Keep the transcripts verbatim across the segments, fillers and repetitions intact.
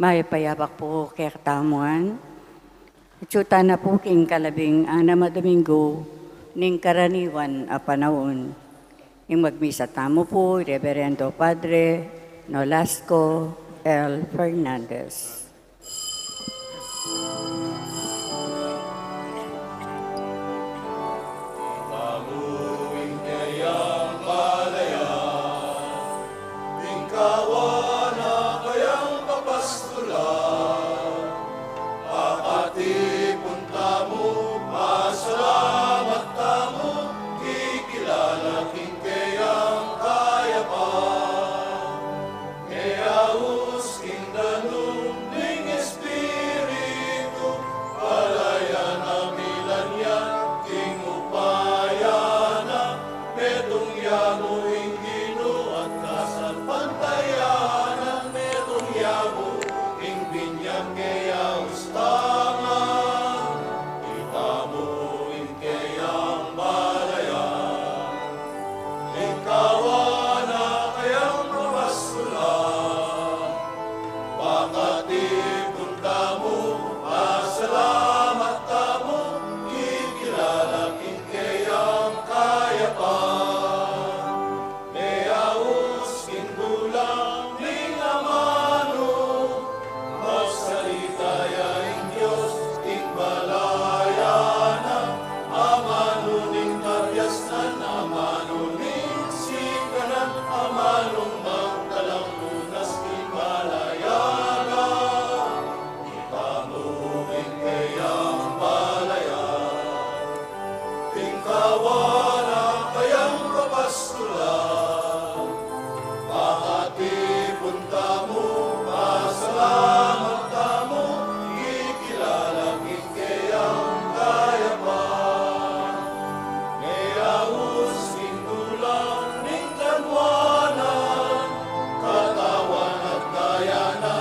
Mayap a yabak pu kekatamu ngan. Atsu tana pu king kalabing anam a Domingo ning karaniwan a panaun. Ing magmisa tamu pu, Reverendo Padre Nolasco L. Fernandez. Ing kawana kayang papastulan, pakatipun tamu, pasalamat tamu, kikilala king keyang kayapan. Meaus king danum ning Espiritu, palayan a milan ya king upaya na, metung ya mu ing Ginu at kasalpantayanan, metung ya mu ing binyag keya ustangan, itamu ing keyang balayan. Ing kawana kayang papastulan, pakatipun tamu, pasalamat tamu, kikilala king keyang kayapan. Meaus king dulang ning amanu, magsalita ya ing Dios king balayan na, amanu ning kabiasnan, amanu ning sikanan, amanung magdalang lunas king balayan na. Itamu ing keyang balayan. Ing kawana kayang papastulan, pakatipun tamu, pasalamat tamu, kikilala king keyang kayapan. Meaus king dulang ning kanuanan, katawan at daya na,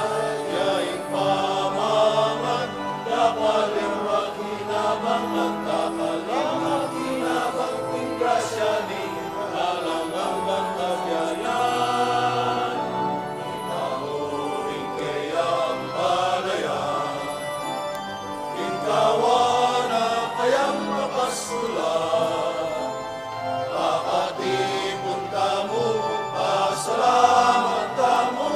ya ing pamangan, dapal ing pakinabang, at dakal ing pakinabang, ing grasya ning alang anggang kabiayan. Itamu ing keyang balayan. Ing kawana kayang papastulan, pakatipun tamu, pasalamat tamu,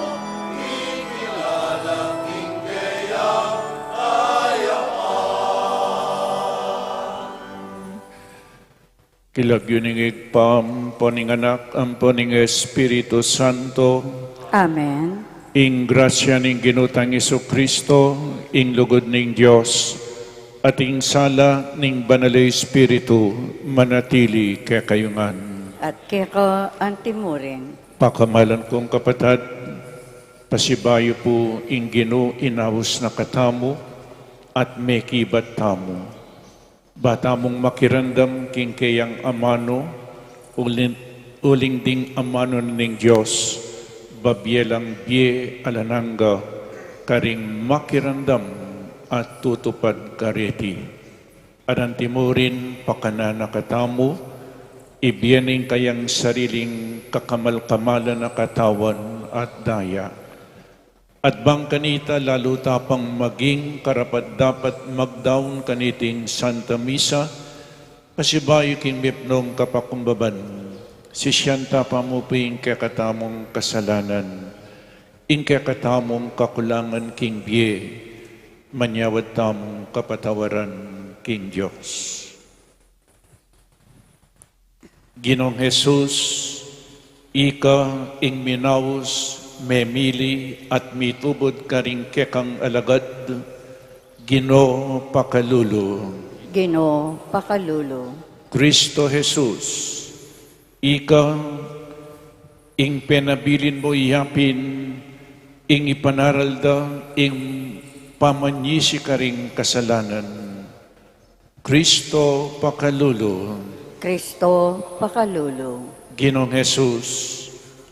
kikilala king keyang kayapan. King lagyu ning Ibpa, ampo ning Anak, ampo ning Espiritu Santo. Amen. Ing grasya ning Ginu tang Jesucristo, ing lugud ning Dios, at ing sala ning Banal a Espiritu, manatili kekayu ngan. At keka antimurin. Pakamalan kung kapatad, pasibayu pu ing Ginu inaus na katamu, at mekibat tamu. Ba tamung makiramdam king keyang amanu, uling, uling ding amanu ning Dios, babie lang bie alang angga, karing makiramdam at tutupad kareti. At antimurin pakanan na katamu, ibie ning kayang sariling kakamal-kamalan a katawan at daya. At bang kanita lalu ta pang maging karapat-dapat magdaun kaniting Santa Misa, pasibayu king mipnung kapakumbaban, sisian ta pa mu pu ing kekatamung kasalanan, ing kekatamung kakulangan king bie, manyawad tamung kapatawaran king Dios. Ginung Jesus, ika ing minaus, memili, at mitubud karing kekang alagad, Ginu pakalulu. Ginu pakalulu. Kristo Jesus, ika ing penabilin mu yapin, ing ipanaral da ing pamanyisi karing kasalanan. Kristo pakalulu. Kristo pakalulu. Ginung Jesus,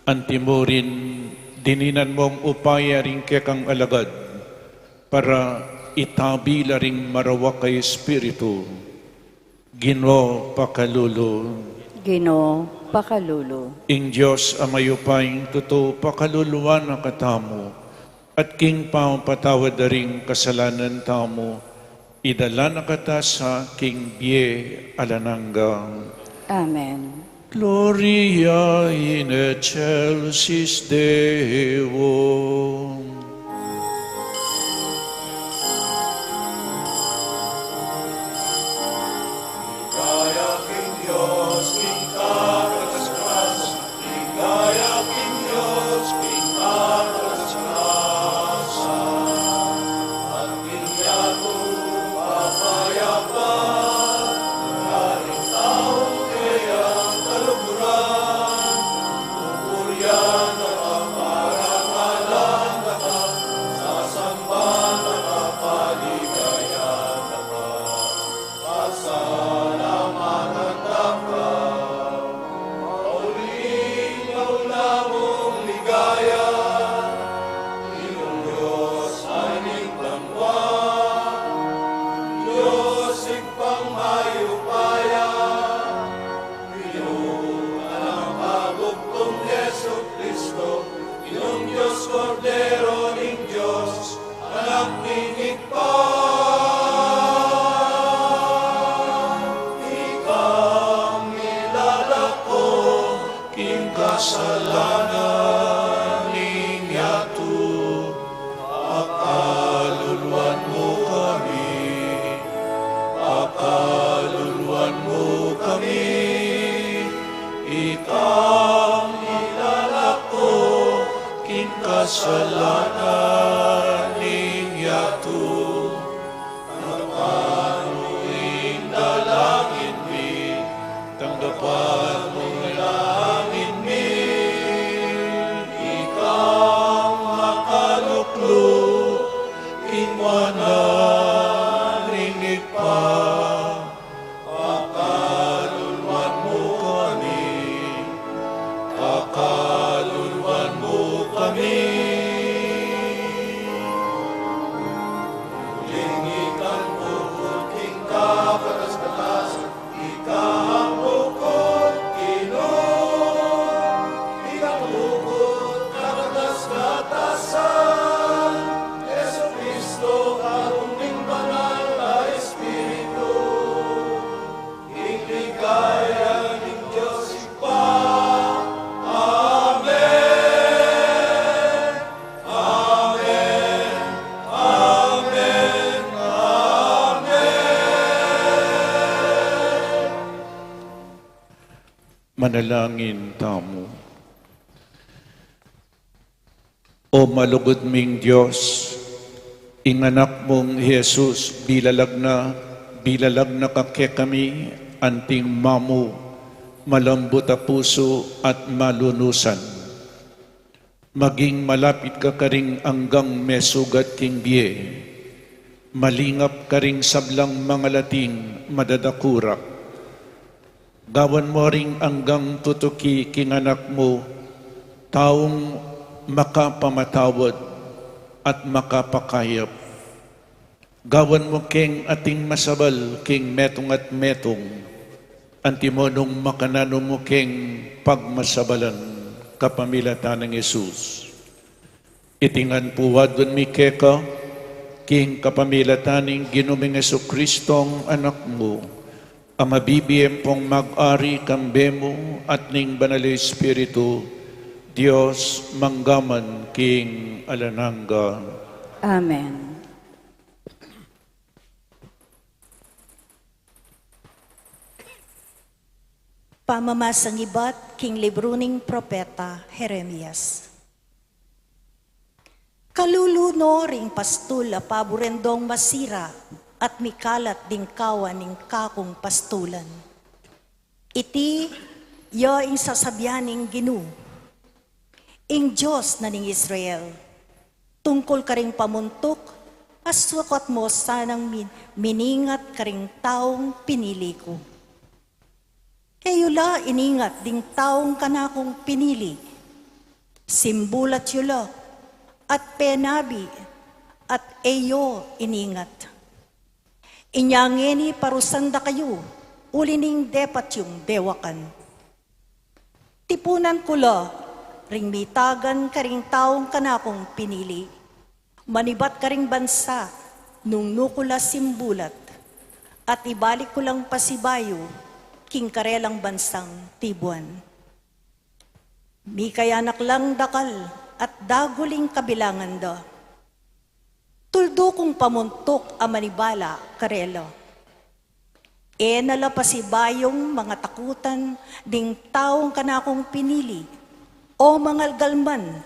antimurin dininan mung upaya ring kekang alagad, para itabi la ring marawak a espiritu. Ginu pakalulu. Ginu pakalulu. Ing Dios a mayupayang tutu pakaluluan na katamu, At king pamapatawad da ring kasalanan tamu, idala na kata sa king bie alang angga. Amen. Gloria in excelsis Deo. King kasalanan ning yatu, pakaluluan mu kami, pakaluluan mu kami, ikang milalako king kasalanan ning yatu. Tanggapan mu ing dalangin mi, tanggapan mu ing dalangin mi, ikang makalukluk king wanan ning Ibpa. Pakaluluan mu kami, pakaluluan mu kami. Uling ikang bukut king kapatas-patasan, ikang bukut king Ginu, ikang bukut kapatas-patasan, Jesucristo, agung ning Banal a Espiritu. King ligaya ning Dios Ibpa. Amen. Amen. Amen. Amen. Manalangin tamu. O malugud ming Dios, ing Anak mung Jesus, bilalag na, bilalag na ka kekami, anting mamu, malambut a pusu at malunusan. Maging malapit ka karing anggang mesugat king bie, malingap karing sablang mangalating madadakurak. Gawan mu ring anggang tutuki king Anak mu, taung makapamatawad at makapakayap. Gawan mu keng ating masabal king metung at metung, antimo nung makananu mu keng pagmasabalan kapamilatan nang Jesus. Iti ngan pu adwan mi keka, king kapamilatan ning Ginu ming Jesucristo, Anak mu, a mabibie ampong mag-ari kambe mu at ning Banal a Espiritu, Dios, mangga man king alang angga. Amen. Pamamasang ibat king libru ning propeta Jeremias. Kalulu no ring pastul a paburen dong masira at mikalat ding kawan ning kakung pastulan. Iti ya ing sasabian ning Ginu, ing Dios na ning Israel, tungkul karing pamuntuk a sukat mu sanang min-, miningat karing taung pinili ku. E yu la iningat ding taung kanakung pinili. Simbulat yu la at penabi at e yu iningat. Inya ngeni parusan da kayu, uli ning depat yung dewakan. Tipunan ku la ring mitagan karing taung kanakung pinili. Manibat karing bansa, nung nu ku la simbulat, at ibalik ku lang pasibayu king karelang bansang tibuan. Mikayanak lang dakal at dagul ing kabilangan da. Tuldu kung pamuntuk a manibala karela. E na la pasibayung mangatakutan ding taung kanakung pinili, o mangalgal man,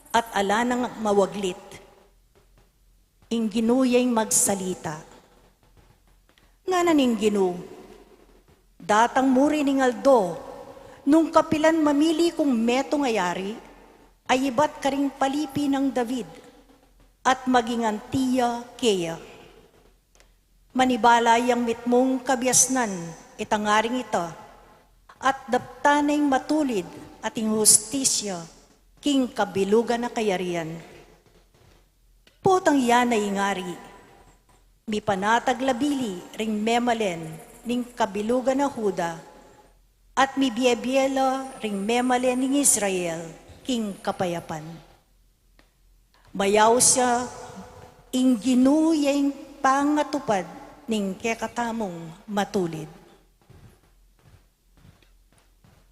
at ala nang mawaglit. Ing Ginu ya ing magsalita. Ngana ning Ginu, datang mu rin ing aldo, nung kapilan mamili kung metung a yari, a ibat karing palipi nang David, at maging anti ya keya. Manibala yang mitmung kabiasnan itang aring ita, at daptan na ing matulid at ing hustisya king kabilugan a kayarian. Potang ya na ing ari, mipanatag la bili ring memalen ning kabilugan a Juda, at mibie-bie la ring memalen ning Israel king kapayapan. Mayaus ya, ing Ginu ya ing pangatupad ning kekatamung matulid.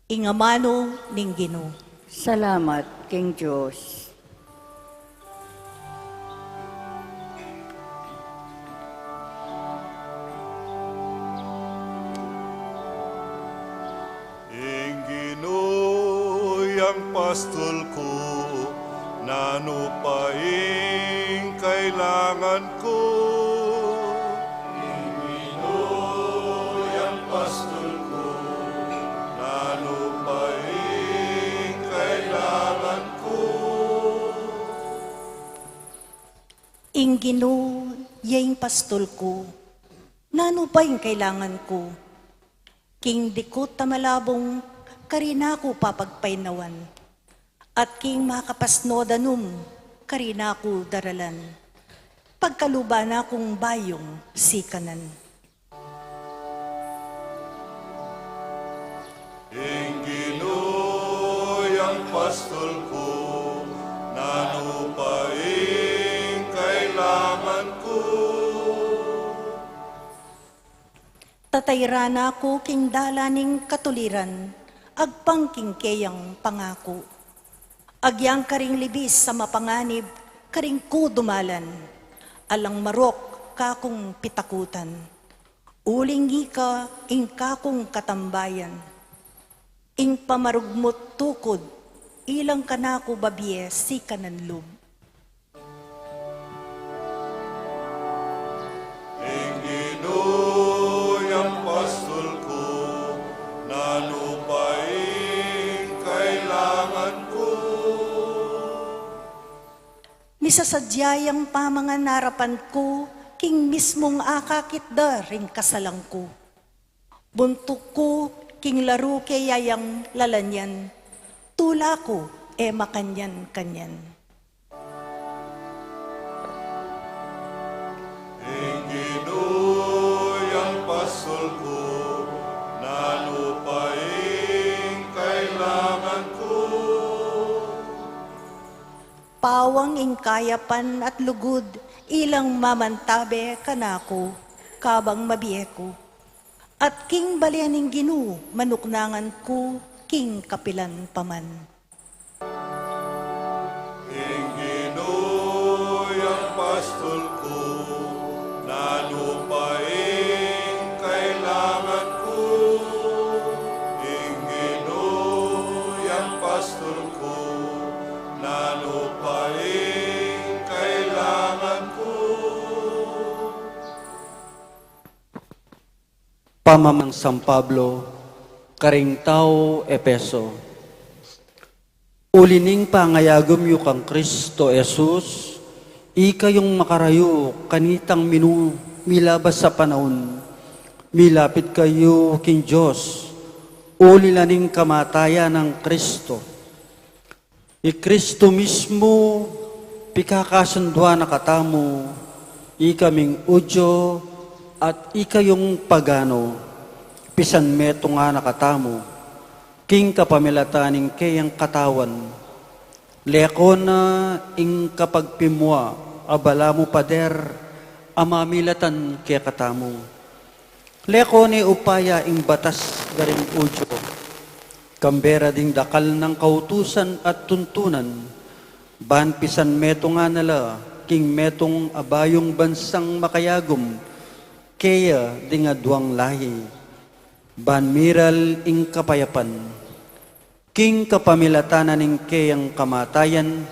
Ing amanu ning Ginu. Salamat king Dios. Ing Ginu yang pastul ku, nanu pa ing kailangan ku? Ing Ginu yang pastul ku, nanu pa ing kailangan ku? Ing Ginu ya ing pastul ku, nanu pa ing kailangan ku? King dikut a malabung, karin na ku papagpainawan, at king makapasnud a num, karin na ku daralan. Pagkaluban na kung bayung sikanan. Ing Ginu yang pastul ku, nanu pa ing kailangan ku? Tatairan na ku king dalan ning katuliran, agpang king keyang pangaku. Agyang karing libis a mapanganib, karin ku dumalan, alang marok kakung pitakutan. Uling ika ing kakung katambayan. Ing pamarugmut tukud, ilang kanaku babie sikanan lub. Ing Ginu yang pastul ku, nanu pa ing kailangan ku? Misasadya yang pamangan arapan ku, king mismung akakit da ring kasalang ku. Buntuk ku, king laru ke ya yang lalanyan, tula ku, e makanyan-kanyan. Ing Ginu yang pastul ku, nanu pa ing kailangan ku? Pawang ing kayapan at lugud, ilang mamantabe kanaku, kabang mabie ku. At king bale ning Ginu, manuknangan ku, king kapilan pa man. Ing Ginu yang pastul ku, nanu pa ing kailangan ku? Ing Ginu yang pastul ku, nanu pa ing kailangan ku? Pamamang San Pablo karing tau Efeso. Uli ning pangayagum yu kang Kristo Jesus, ikayung makarayu kanitang minu-, milabas a panaun, milapit kayu king Dios, uli la ning kamatayan nang Kristo. I Kristo mismu pikakasunduan na katamu, ikaming Judio at ikayung pagano, pisanmetungan na katamu, king kapamilatan ning keyang katawan. Lekon na ing kapagpimua a balamu pader a mamilatan kekatamu. Leko ne upaya ing batas karing Judio, kambe ra ding dakal nang kautusan at tuntunan, ban pisanmetungan na la king metung a bayung bansang makayagum keya ding aduang lahi, ban miral ing kapayapan. King kapamilatan na ning keyang kamatayan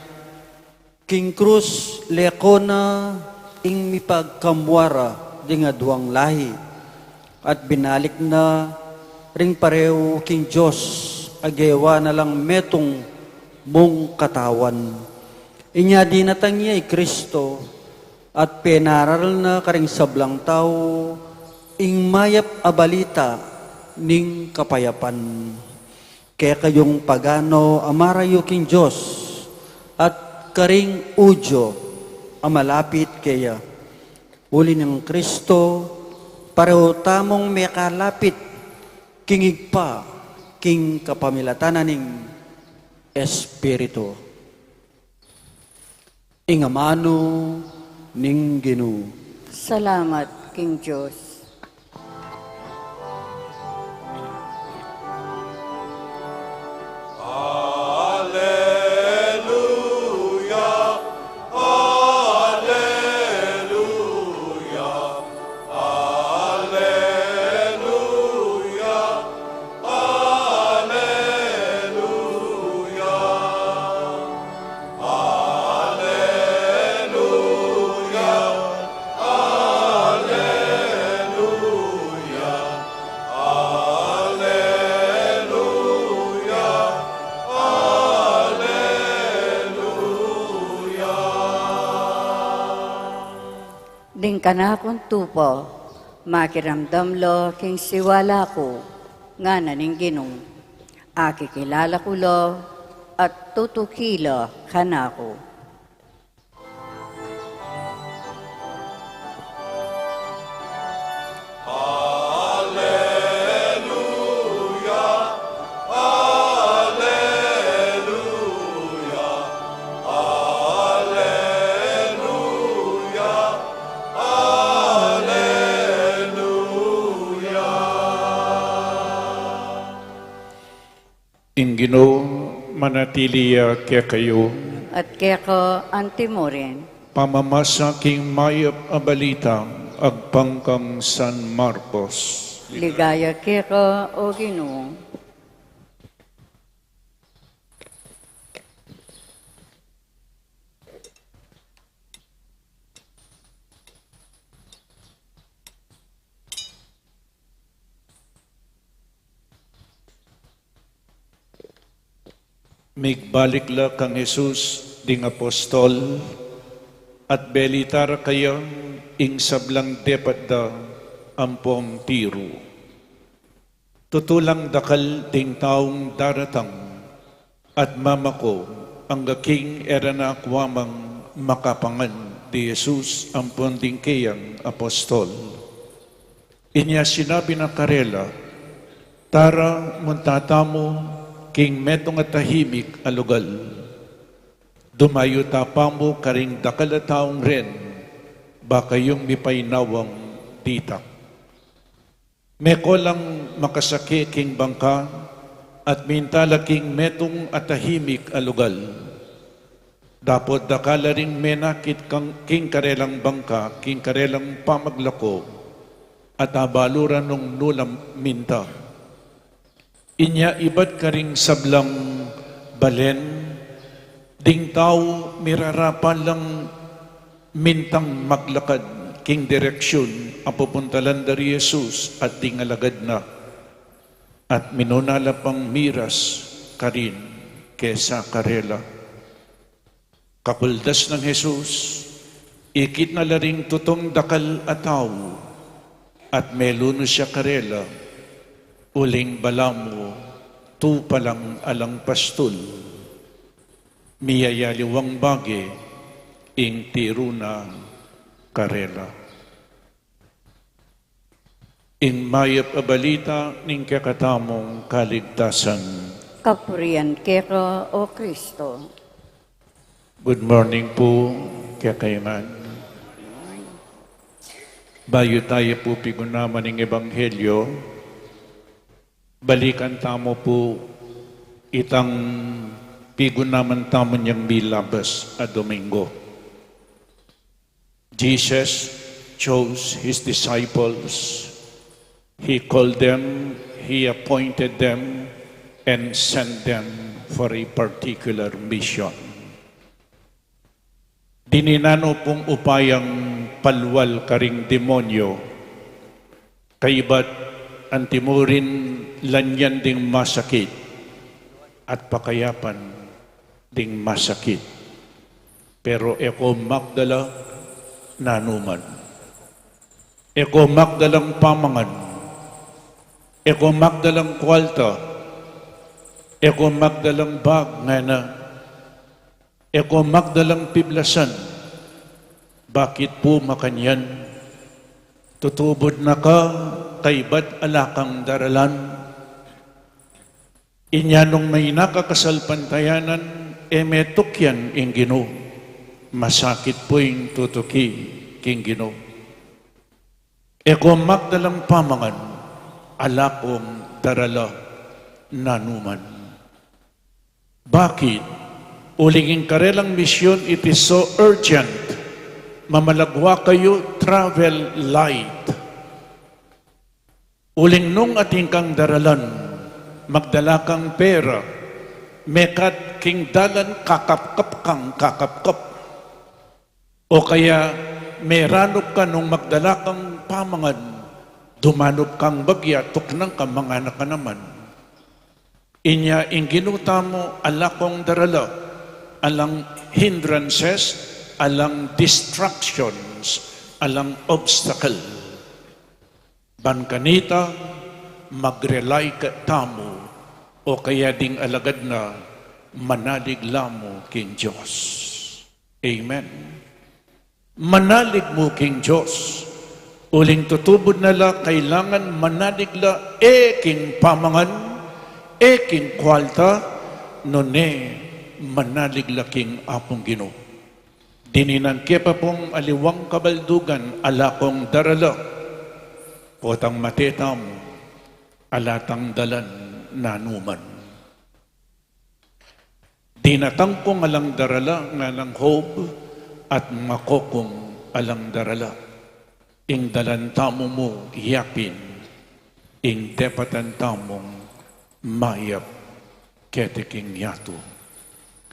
king krus, leko na ing mipagkamua ra ding aduang lahi, at binalik na ring pareu king Dios, a gewa na lang metung mung katawan. Inya dinatang ya i Kristo, at penaral na karing sablang tau ing mayap a balita ning kapayapan. Kekayung pagano a marayu king Dios, at karing Judio a malapit keya. Uli nang Kristo, pareu tamung mekalapit king Ibpa, king kapamilatan na ning Espiritu. Ing amanu ning Ginu. Salamat king Dios. Alleluia, alleluia, alleluia, alleluia. Alleluia, alleluia, alleluia, alleluia. Ding kanakung tupa, makiramdam la king siwala ku, ngana ning Ginu. Akikilala ku la at tutuki la kanaku. Alleluia, alleluia, alleluia, alleluia. Ing Ginu manatili ya kekayu. At keka antimurin. Pamamasa king mayap a balita agpang kang San Marcos. Ligaya keka, o Ginu. Migbalik la kang Jesus ding apostol, at belita ra keya ing sablang depat da ampong tiru. Tutu lang dakal ding taung daratang at mamako angga king e ra na akua mang makapangan di Jesus ampon ding keyang apostol. Inya sinabi na karela, "Tara, munta tamu king metung a tahimik a lugal. Dumayu ta pamu karing dakal a taung ren, ba kayung mipainawa ditak." Meko lang makasake king bangka at minta la king metung a tahimik a lugal. Dapot dakal la ring menakit kang, king karelang bangka, king karelang pamaglako, at abalu ra nung nu la minta. Inya ibat karing sablang balen, ding tau mirarapan lang mintang maglakad king direksyun a pupuntalan da ri Jesus at ding alagad na, at minuna la pang miras karin kesa karela. Kakuldas nang Jesus, ikit na la ring tutung dakal a tau, at melunus ya karela, uling balamu tupa lang alang pastul. Miyayaliwang bage ing tiru na karela. Ing mayap a balita ning kekatamung kaligtasan. Kapurian keka, O Kristo. Good morning pu kekayu ngan. Bayu tamu pu pigunaman ing ebanghelyo, balikan tamu pu itang pigunaman tamu inyang milabas a Domingo. Jesus chose his disciples. He called them, he appointed them, and sent them for a particular mission. Dinan na pung upayang palwal karing demonyo, kaybat antimurin la niyan ding masakit at pakayapan ding masakit. Pero e ko magdala nanuman. E ko magdalang pamangan. E ko magdalang kwalta. E ko magdalang bag, ngana. E ko magdalang piblasan. Bakit pu makanyan? Tutubud na ka kaybat ala kang daralan? Inya nung makanyan a kasalpantayanan, e metukyan ing Ginu. Masakit pu ing tutuki king Ginu. E ko magdalang pamangan, ala kong darala nanuman. Bakit? Uling ing karelang mission, it is so urgent. Mamalagwa kayu, travel light. Uling nung atin kang daralan, magdala kang pera, mekad king dalan kakapkap kang kakapkap. O kaya meranup ka nung magdala kang pamangan, dumanup kang bagya, tuknang ka, manganak ka naman. Inya ing Ginu tamu, ala kong darala, alang hindrances, alang distractions, alang obstacle. Ban kanita, mag-rely ka tamu, o kaya ding alagad na, manalig la mu king Dios. Amen. Manalig mu king Dios. Uling tutubud na la, kailangan manalig la, e king pamangan, e king kwalta, nune manalig la king Apung Ginu. Dinan ke pa pung aliwang kabaldugan, ala kong darala. Potang mate tamu, ala tang dalan nanuman. Dinatang kung alang darala, nganang Job, at makokung alang darala. Ing dalan tamu mu yapin, ing depatan tamung mayap keti king yatu.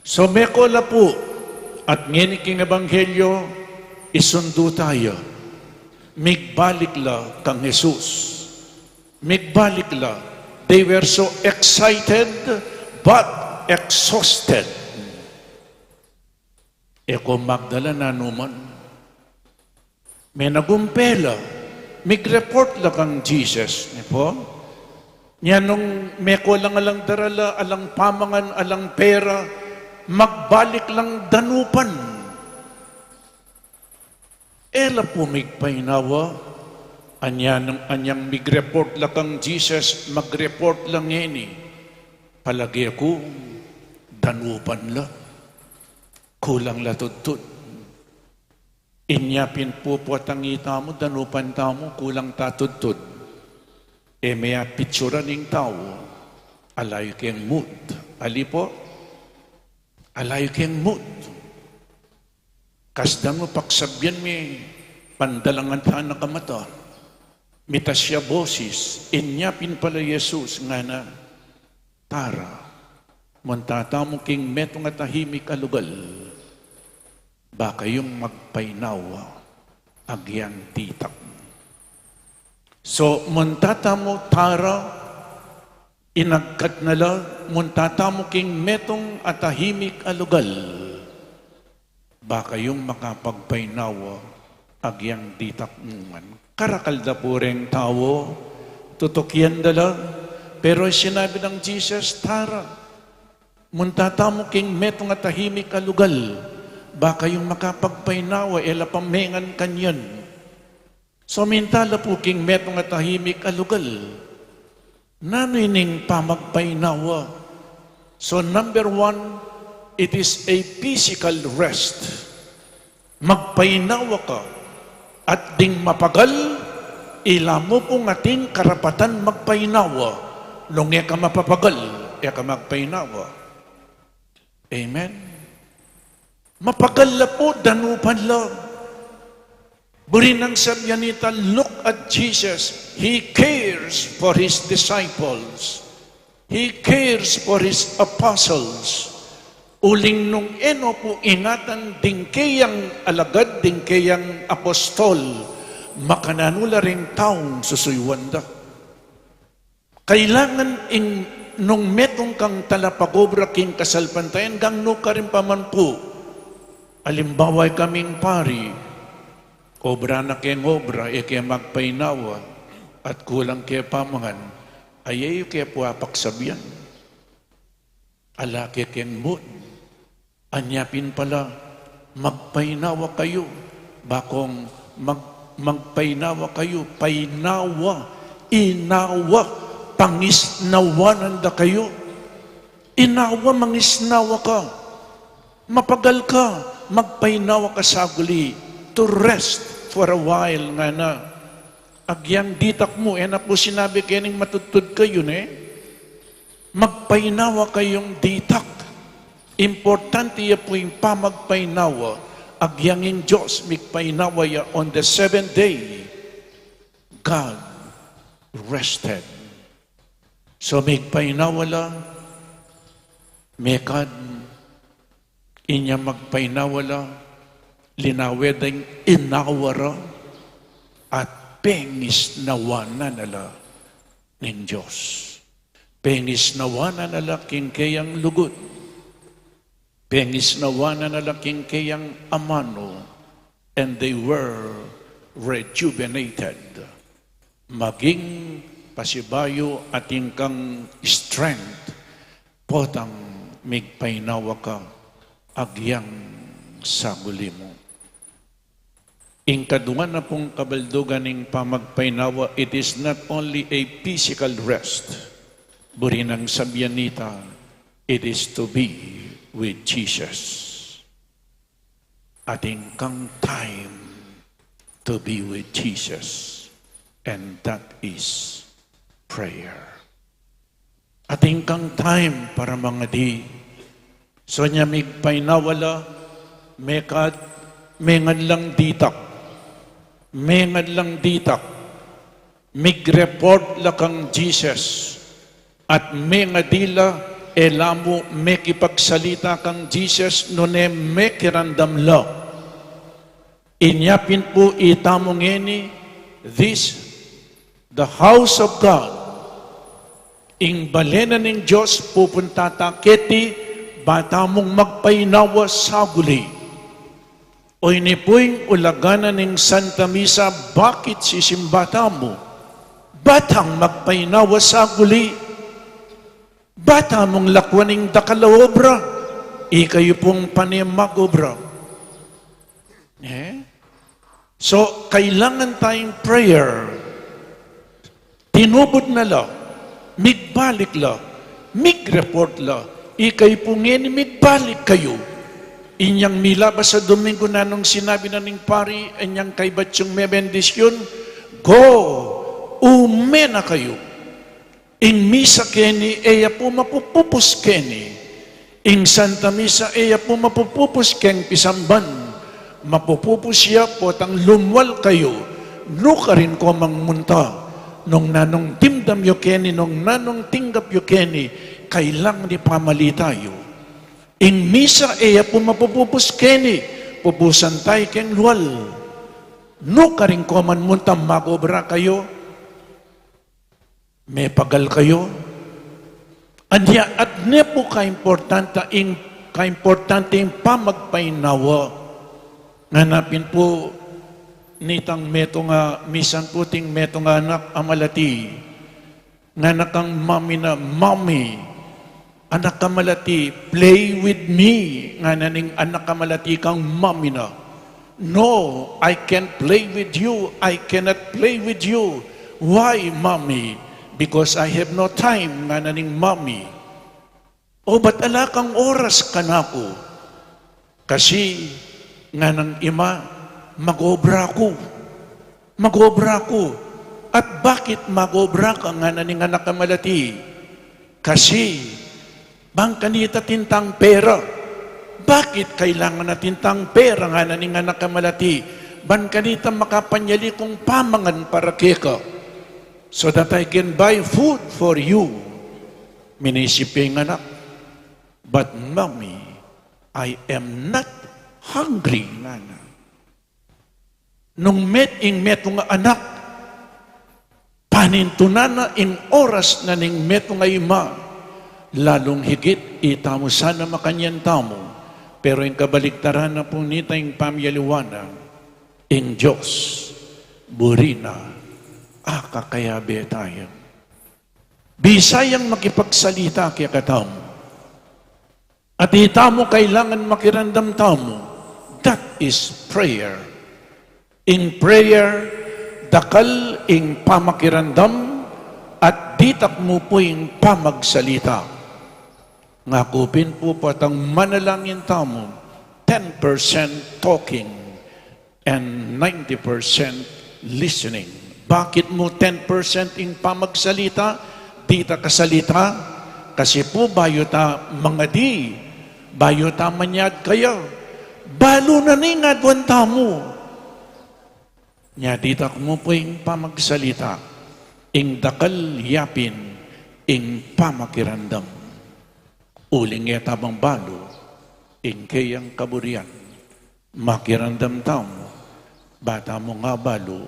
So meko la pu, at ngeni king ebanghelyo, isundu taya. Migbalik la kang Jesus. Migbalik la. They were so excited but exhausted. E ko magdala nanuman. Menagumpe la, migreport la kang Jesus, ne pu? Nya nung meko lang alang darala, alang pamangan, alang pera, magbalik lang danupan. E la pu migpainawa, anya nung anyang migreport la kang Jesus, magreport la ngeni. Palage ku, danupan la. Kulang la tudtud. Inya pin pu potang ita mu, danupan tamu, kulang ta tudtud. E me apitsura ning tau, ala yu keng mood. Ali pu? Ala yu keng mood. Kasdan mu paksabian mi, pandalangan ta na kamata. Mitas ya bosis, inya pin pala Jesus, ngana, tara, munta tamu king metung a tahimik a lugal, ba kayung magpainawa agyang ditak. So, munta tamu, tara, inagkat na la, munta tamu king metung a tahimik a lugal, ba kayung makapagpainawa agyang ditak mu ngan. Karakal da pu reng tau, tutukian da la, pero sinabi nang Jesus, tara, munta tamu king metung a tahimik a lugal, ba kayung makapagpainawa, e la pa mengan kanyan. So minta la pu king metung a tahimik a lugal. Nanu ining pamagpainawa? So number one, It is a physical rest. Magpainawa ka. At ding mapagal, ila mu pung atin karapatan magpainawa. Nung e ka mapapagal, e ka magpainawa. Amen. Mapagal la pu, danupan la. Buri nang sabian ita, look at Jesus. He cares for his disciples. He cares for his apostles. Uling nung e no pu ingatan ding keyang alagad, ding keyang apostol, makananu la ring taung susuyuan da? Kailangan ing nung metung kang talapagobra king kasalpantayanan, gangnu ka rin pa man pu. Alimbawa, ikaming pari, obra na keng obra, e ke magpainawa, at kulang ke pamangan, ay e yu ke pu apaksabian. Ala ke keng mood. Anya pin pala, magpainawa kayu. Bakung mag-, magpainawa kayu, painawa, inawa, pangisnawanan da kayu. Inawa, mangisnawa ka. Mapagal ka, magpainawa ka saguli. To rest for a while, ngana. Agyang ditak mu, e na pu sinabi kening matudtud kayu, ne? Magpainawa kayung ditak. Importante ya pu ing pamagpainawa. Agyang ing Dios migpainawa ya on the seventh day. God rested. So migpainawa la, mekad, inya magpainawa la, linawe deng inawa ra, at pengisnawanan na la ning Dios. Pengisnawanan na la king keyang lugud. Pengisnawanan na la king keyang amanu, and they were rejuvenated. Maging pasibayu atin kang strength, potang migpainawa ka agyang saguli mu. Ing kadua na pung kabaldugan ning pamagpainawa, it is not only a physical rest. Buri nang sabian nita, it is to be with Jesus. Atin kang time to be with Jesus, and that is prayer. Atin kang time para mangadi. So nya migpainawa la, mekad, mengad lang ditak. Mengad lang ditak. Migreport la kang Jesus. At mengadi la, e la mu mekipagsalita kang Jesus nune mekiramdam la. Inya pin pu itamu ngeni, this, the house of God. Ing bale na ning Dios, pupunta ta keti, ba tamung magpainawa saguli. O ini pu ing ulagan na ning Santa Misa, bakit sisimba tamu? Ba tang magpainawa saguli. Ba tamung lakuan ing dakal a obra, ikayu pung pane mag-obra. Eh? So, kailangan tayong prayer. Tinubud na la, migbalik la, migreport la, ikayu pu ngeni migbalik kayu. Inyang milabas a Domingo nanung sinabi na ning pari, inyang kaybat yung mebendisyun, go, ume na kayu. Ing misa keni, e ya pu mapupupus keni. Ing Santa Misa, e ya pu mapupupus keng pisamban. Mapupupus ya potang lumwal kayu. Nukarin ko mang munta. Nung nanung dimdam yu keni, nung nanung tinggap yu keni, kailangan ipamalita yu. Ing misa, e ya pu mapupupus keni. Pupusan tayu keng lual. Nukarin ko mang munta, mag-obra kayu. Mepagal kayu. Anya, at ne pu kaimportante ing, kaimportante ing pamagpainawa. Ngana pin pu nitang metung a, misan pu ting metung a anak a malati. Ngana kang mami na, "Mami, anak a malati, play with me." Ngana ning anak a malati kang mami na, "No, I can't play with you. I cannot play with you." "Why, Mommy?" "Because I have no time," ngana ning mami. O ba't ala kang oras kanaku? Kasi nganang Ima, magobra ku. Magobra ku. At bakit magobra ka, ngana ning anak a malati? Kasi ban kanita atin tang pera. Bakit kailangan atin tang pera, ngana ning anak a malati? Ban kanita makapanyali kung pamangan para keka, so that I can buy food for you. Minisip ya ing anak, "But mommy, I am not hungry," ngana. Nung met ing metung a anak, panintunan na ing oras na ning metung a ima, lalung higit itamu sana makanyan tamu. Pero ing kabaligtaran na pu nita, ing pamyaliwan na, ing Dios buri na akakayabe tamu. Bisa yang makipagsalita kekatamu. At itamu kailangan makiramdam tamu. That is prayer. Ing prayer, dakal ing pamakiramdam, at ditak mu pu ing pamagsalita. Ngaku pin pu, potang manalangin tamu, ten percent talking and ninety percent listening. Bakit mu ten percent ing pamagsalita, dita kasalita? Kasi pu bayu ta mangadi, bayu ta manyad kaya, balu na ning aduan tamu. Nya ditak mu pu ing pamagsalita, ing dakal ya pin ing pamakiramdam. Uling e ta bang balu ing keyang kaburian, makiramdam tamu, ba tamu nga balu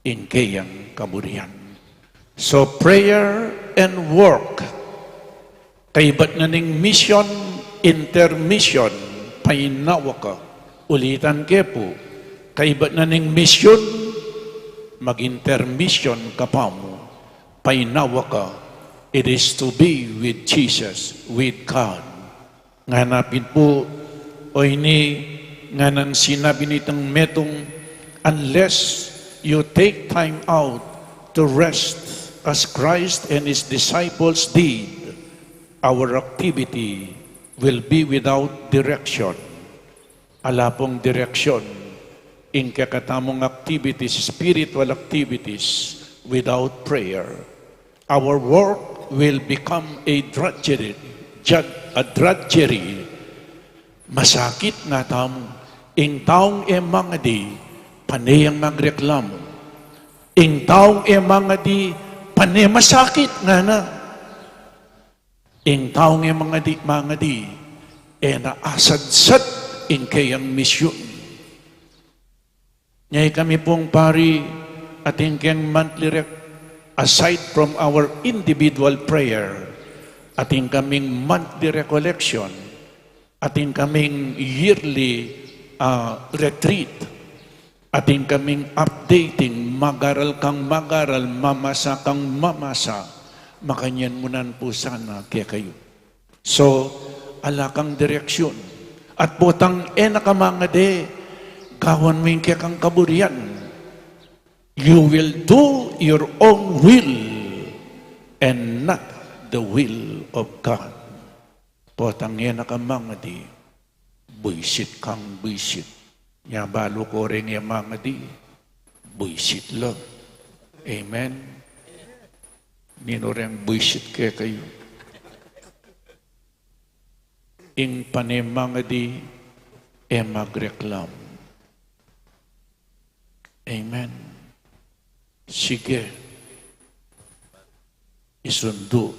ing keyang kaburian. So prayer and work, kaibat na ning mission, intermission, painawa ka. Ulitan ke pu, kaibat na ning mission, mag-intermission ka pa mu, painawa ka. It is to be with Jesus, with God. Ngana pin pu, o ini, nganang sinabi nitang metung, "Unless you take time out to rest as Christ and his disciples did, our activity will be without direction." Ala pung direksyon ing kekatamung activities, spiritual activities, without prayer. Our work will become a drudgery, jud-, a drudgery. Masakit na tamu. Ing taung e mangadi, pane yang magreklamu. Ing taung e mangadi, pane masakit, ngana. Ing taung e mangadi, mangadi, e na asadsad ing keyang misyun. Nya ikami pung pari, atin keng monthly rec-, aside from our individual prayer, atin kaming monthly recollection, atin kaming yearly, ah, retreat, atin kaming updating, mag-aral kang mag-aral, mamasa kang mamasa, makanyan mu nan pu sana kekayu. So, ala kang direksyon. At potang e na ka mangadi, gawan mu ing kekang kaburian. You will do your own will and not the will of God. Potang e na ka mangadi, buisit kang buisit. Nya balu ko reng e mangadi, buisit la. Amen. Ninu reng buisit kekayu? Ing pane mangadi, e magreklam. Amen. Sige. Isundu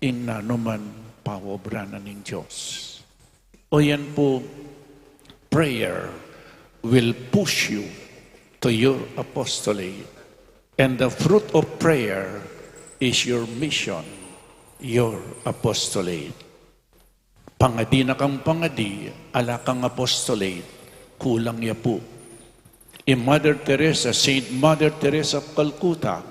ing nanuman paobra na ning Dios. O yan pu, prayer will push you to your apostolate. And the fruit of prayer is your mission, your apostolate. Pangadi na kang pangadi, ala kang apostolate, kulang ya pu. I Mother Teresa, Saint Mother Teresa of Calcutta,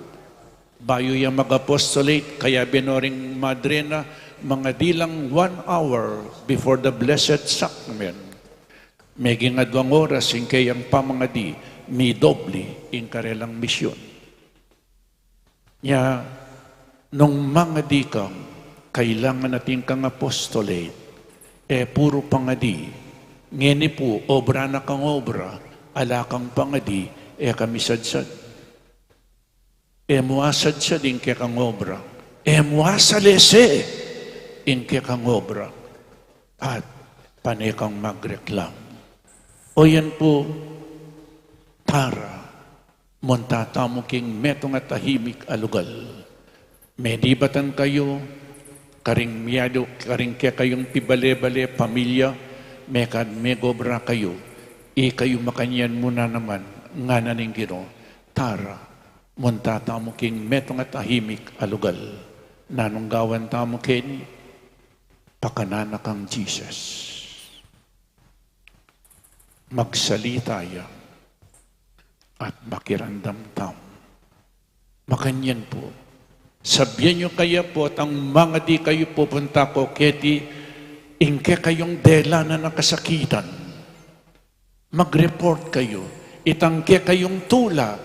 bayu ya mag-apostolate, kayabe no ring madre na, mangadi lang one hour before the Blessed Sacrament. Meging aduang oras ing keyang pamangadi, midobli ing karelang misyun. Nya, nung mangadi kang, Kailangan atin kang apostolate. E puru pangadi. Ngeni pu, obra na kang obra, ala kang pangadi, e ka misadsad. E mu asadsad ing kekang obra. E mu asalese ing kekang obra. At pane kang magreklam. O yan pu, tara, munta tamu king metung a tahimik a lugal. Medibatan kayu, karing miadu, karing kekayung pibale-bale, pamilya, mekad megobra kayu, ikayu makanyan mu na naman, ngana ning Ginu, tara, munta tamu king metung a tahimik a lugal. Nanung gawan tamu keni? Pakanan na kang Jesus. Magsalita ya at makiramdam tamu. Makanyan pu. Sabyan yu kaya potang mangadi kayu, pupunta ko keti, ing kekayung delanan a kasakitan. Mag-report kayu. Itang kekayung tula,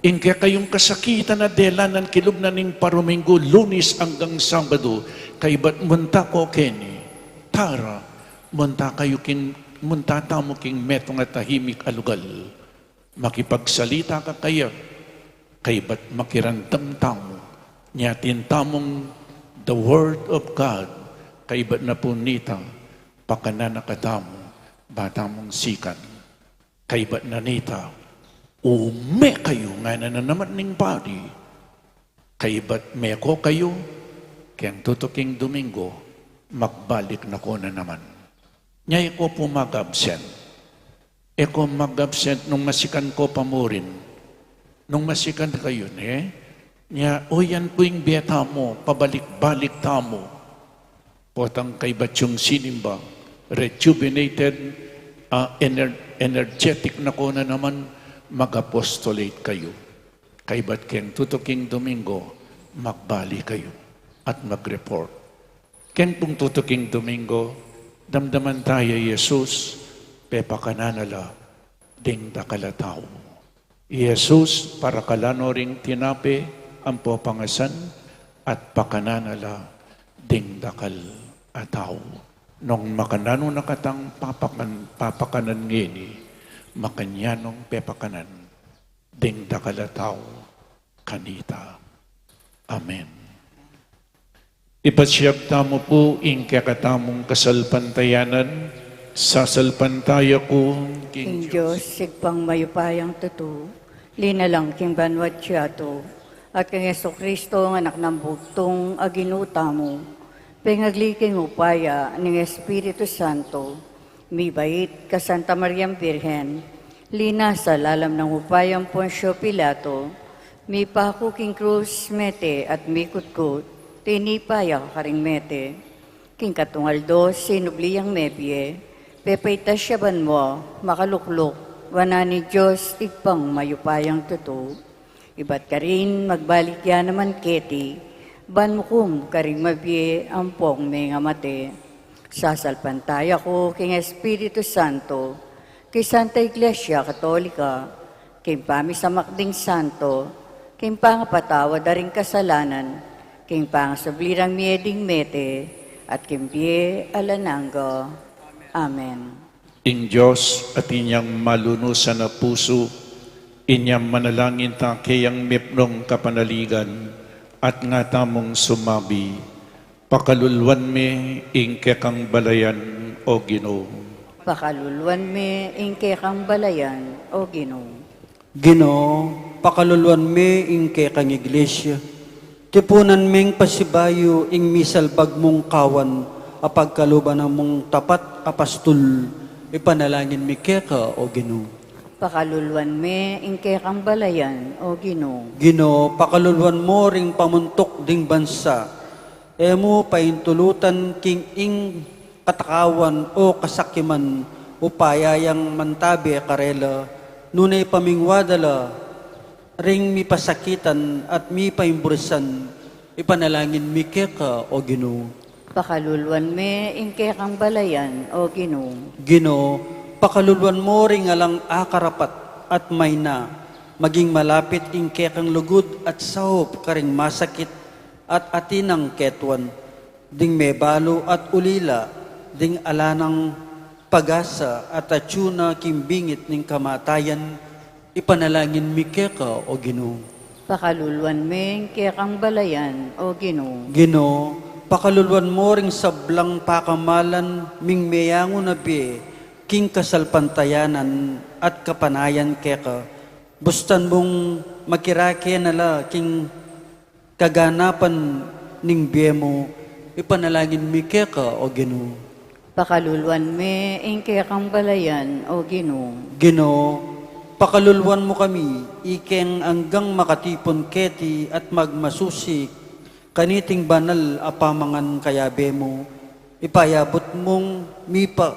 ing kekayung kasakitan a delanan kilub na ning paruminggu, Lunis anggang Sabadu, kaybat munta ko keni. Tara, munta kayu king, munta tamu king metung a tahimik a lugal. Makipagsalita ka kaya, kaybat makiramdam tamu. Nya atin tamung the word of God, kaybat na pu nita, pakanan na katamu, ba tamung sikan. Kaybat na nita, ume kayu, ngana na naman ning pari. Kaybat meko kayu, keng tutuking Domingo, magbalik na ko na naman. Nya e ko pu mag-absent. E ko mag-absent nung masikan ko pa murin. Nung masikan kayu, ne? Nya, o yan pu ing bie tamu, pabalik-balik tamu. Potang kaybat yung sinimba, rejuvenated, ah, ener-, energetic na ko na naman, mag-apostolate kayu. Kaybat keng tutuking Domingo, magbalik kayu at mag-report. Keng pung tutuking Domingo, damdaman taya i Jesus, pepakanan na la ding dakal a tau. I Jesus, parakalan no ring tinape ampo pangasan, at pakanan na la ding dakal a tau. Nung makananu na katang papakan-, papakanan ngeni, makanyan nong pepakanan ding dakal a tau kanita. Amen. Ipasyag tamu pu ing kekatamung kasalpantayanan, sasalpantaya ku king King Dios, Ibpang mayupayang tutu, linalang king banua't yatu, at kang Jesucristo, a Anak nang bugtung a Ginu tamu, pengagli king upaya ning Espiritu Santo, mibait ka Santa Mariang Birhen, linasa lalam nang upayang Poncio Pilato, mipaku king krus, mete at mikutkut, tinipa ya karing mete. King katung aldo, sinubli yang mebie, pepaitas ya banua, makalukluk wanan ning Dios Ibpang mayupayang tutu. Ibat karin, magbalik ya naman keti, ban mukum karing mabie ampong mengamate. Sasalpantaya ku king Espiritu Santo, king Santa Iglesia Katolika, king pamisamak ding santo, king pangapatawad da ring kasalanan, king pangasubli rang mie ding mete, at king bie alang angga. Amen. Ing Dios, atin yang malunusan a pusu, inyang manalangin ta keyang mipnung kapanaligan, at nga tamung sumabi, pakaluluan me ing kekang balayan, O Ginu. Pakaluluan me ing kekang balayan, O Ginu. Ginu, pakaluluan me ing kekang iglesia. Tipunan meng pasibayu ing misalbag mung kawan, a pagkaluban mung tapat a pastul, ipanalangin mi keka, O Ginu. Pakaluluan me ing kekang balayan, O Ginu. Ginu, pakaluluan mo ring pamuntuk ding bansa. E mu paintulutan king ing katakawan o kasakiman, upaya yang mantabe karela, nune pamingwa da la ring mipasakitan at mipaimburisan, ipanalangin mi keka, O Ginu. Pakaluluan me ing kekang balayan, O Ginu. Ginu, pakaluluan mo ring alang akarapat at maina, maging malapit ing kekang lugud at saup karing masakit at atin nang ketuan. ding mebalu at ulila, ding ala nang pag-asa at atyu na king bingit ning kamatayan, ipanalangin mi keka, O Ginu. Pakaluluan me ing kekang balayan, O Ginu. Ginu, pakaluluan mu ring sablang pakamalan ming meyangu na bie king kasalpantayanan at kapanayan keka. Bustan mung makirake na la king kaganapan ning bie mu, ipanalangin mi keka, O Ginu. Pakaluluan me ing kekang balayan, O Ginu. Ginu, pakaluluan mu kami, ikeng anggang makatipun keti at magmasusi kaniting banal a pamangan kayabe mu, ipayabut mung mipa,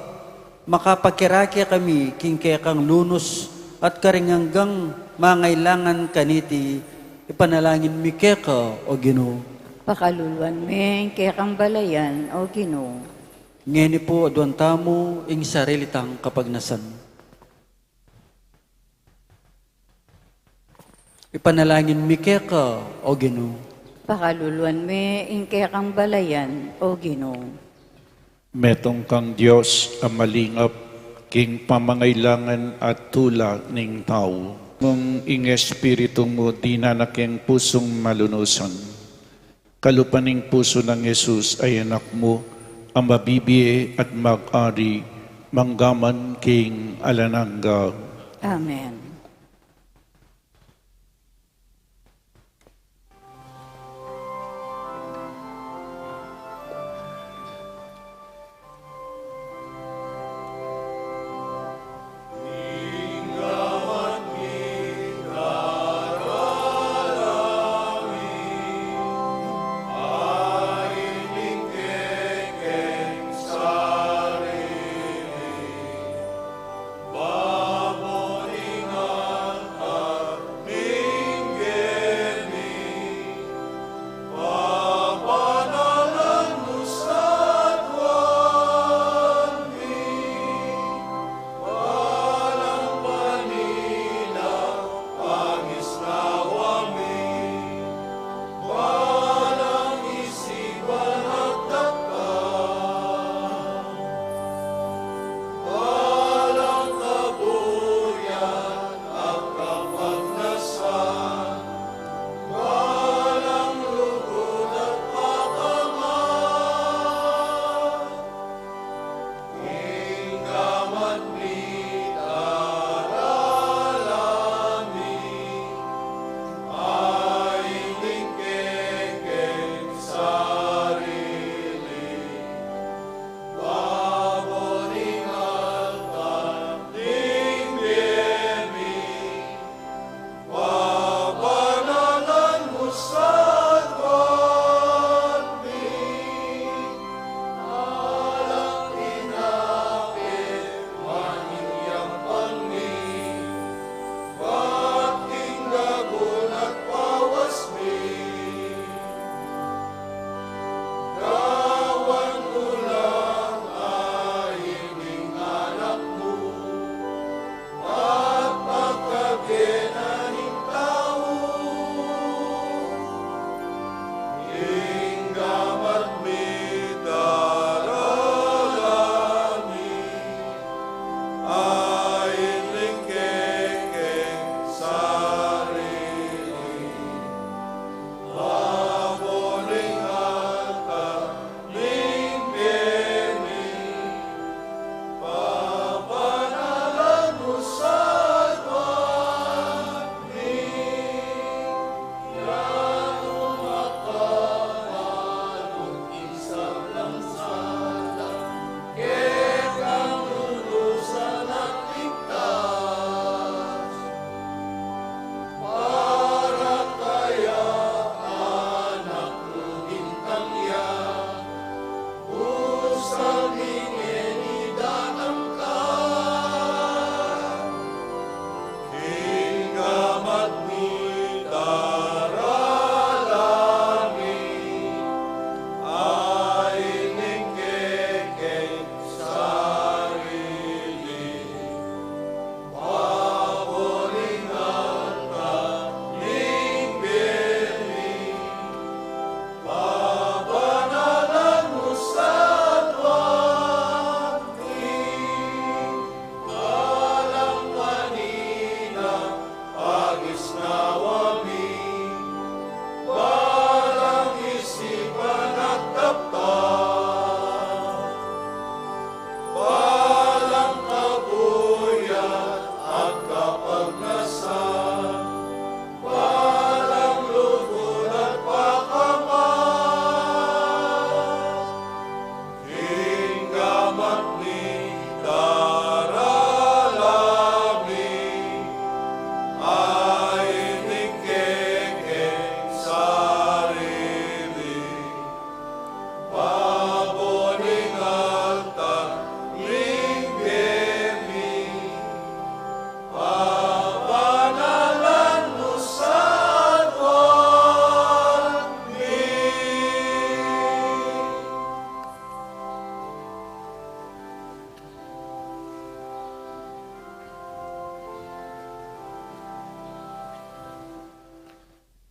makapakirake kami king kekang lunus at karing anggang mangailangan kaniti, ipanalangin mi keka, O Ginu. Pakaluluan me ing kekang balayan, O Ginu. Ngeni pu aduan tamu ing sarili tang kapagnasan. Ipanalangin mi keka, O Ginu. Pakaluluan me ing kekang balayan, O Ginu. Metung kang Dios a malingap king pamangailangan at tula ning tau. Nung ing Espiritu mu dinana keng pusung malunusan, kalupa ning pusu nang Jesus a Anak mu, a mabibie at mag-ari manggaman king alang angga. Amen.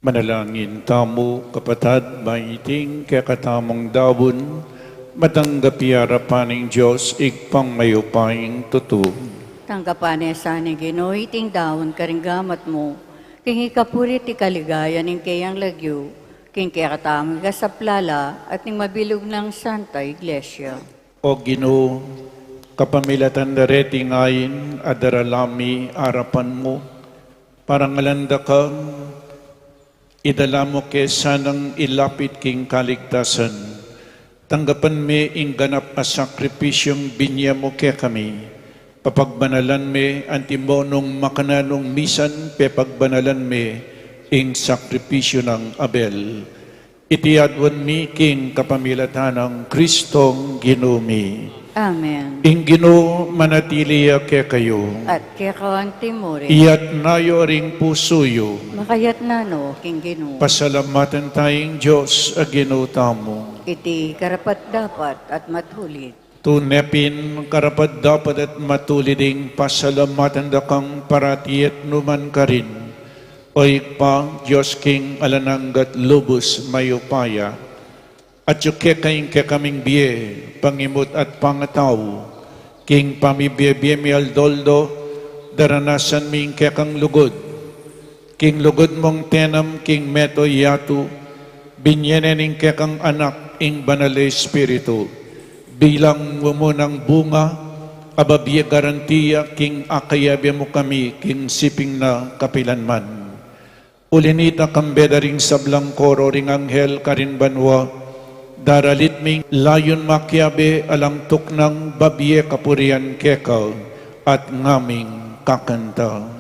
Manalangin tamu, kapatad, ba iting kekatamung daun, matanggap ya arapan ning Dios, Ibpang mayupayang tutu. Tanggapan na sa ning Ginu iting daun karing gamat mu, king ikapuri at ikaligaya ning keyang lagyu, king kekatamung ikasaplala at ning mabilug nang Santa Iglesia. O Ginu, kapamilatan da reting ain a darala mi arapan mu, parangalan da kang idala mu ke sanang ilapit king kaligtasan. Tanggapan me ing ganap a sakripisyung binie mu kekami. Papagbanalan me antimong makananu misan pepagbanalan me ing sakripisyu nang Abel. Iti aduan mi king kapamilatan nang Kristong Ginu mi. Amen. Ing Ginu manatili ya kekayu. At keka antimurin. Iyatas yu ring pusu yu. Makayatas no king Ginu. Pasalamatan taya ing Dios a Ginu tamu. Iti karapat-dapat at matulid. Tune pin karapat-dapat at matulid ing pasalamatan da kang parati at nukarin man, O Ibpa, Dios king alang angga at lubus mayupaya. Atiu keka ing kekaming bie, pangimut at pangatau, king pamibie-bie mi aldo-aldo, daranasan mi ing kekang lugud. King lugud mung tinam king meto yatu, binie ne ning kekang Anak ing Banal a Espiritu, bilang mumunang bunga, a babie garantiya king akayabe mu kami king siping na kapilanman. Uli na nita, kambe da ring sablang koro ring anghel karin banua, daralit ming layun makiabe alang tuknang babie kapurian keka at ngaming kakanta.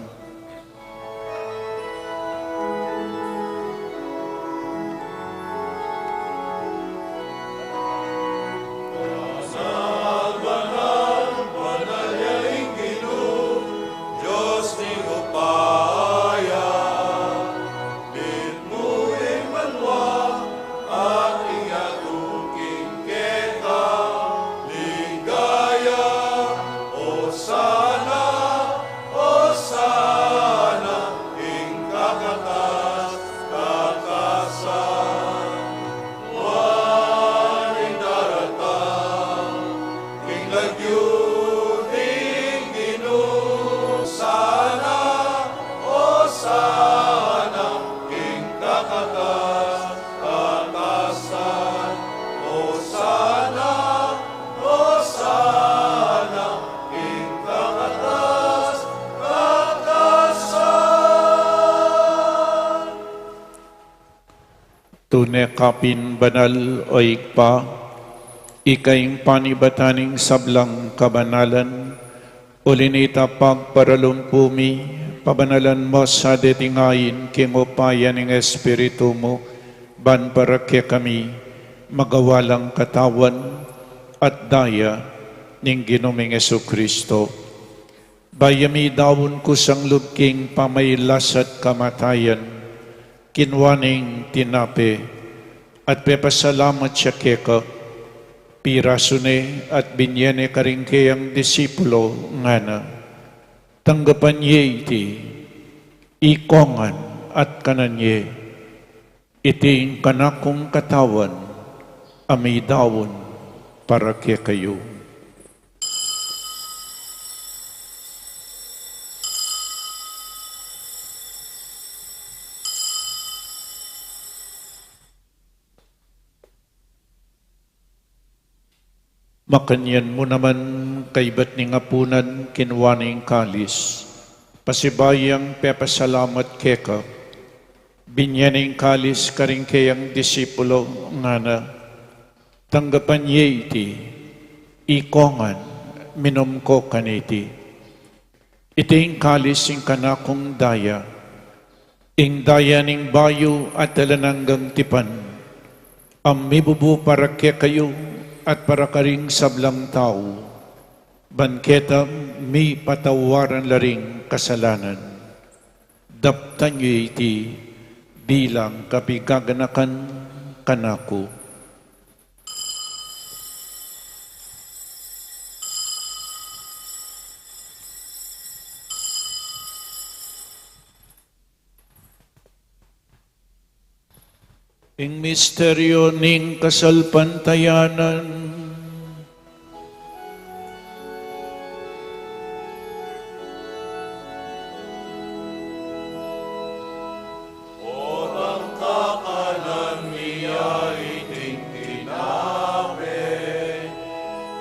Tune ka pin banal, O Ibpa, ika ing panibatan ning sablang kabanalan. Uli na nita, pagparalumpu mi, pabanalan mu sa deting ain king upaya ning Espiritu mu, ban para kekami magawa lang katawan at daya ning Ginu ming Jesucristo. Bayu mi daun kusang lub king pamailas at kamatayan, kinua neng tinape, at pepasalamat ya keka, pirasu ne at binie ne karing keyang disipulo, ngana: Tanggapan ye iti, ikongan at kanan ye. Iti ing kanakung katawan, a midaun para kekayu. Makanyan mu naman, kaibat ning apunan, kinua ne ing kalis, pasibayu yang pepasalamat keka, binie ne ing kalis karing keyang disipulo, ngana: Tanggapan ye iti, ikongan, minum ko kaniti. Iti ing kalis ning kanakung daya, ing daya ning bayu at alang anggang tipan, a mibubu para kekayu at para karing sablang tau, ban keta mipatawaran la ring kasalanan. Daptan ye iti bilang kapigaganakan kanaku. Ing misteryo ning kasalpantayanan. Potang kakanan mi ya iting tinape,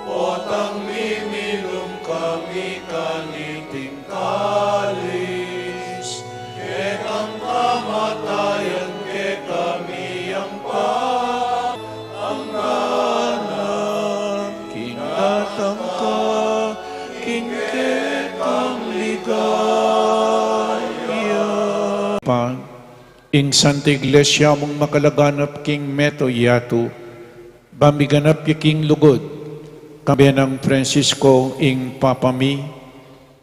potang miminum kami kaniting kalis, kekang kamatayan kekami yang pa, ang ngana king datang ka, king kekang ligaya. Pa, ing Santa Iglesia mung makalaganap king meto yatu, ba miganap ya king lugud, kambe nang Francisco ing Papa mi,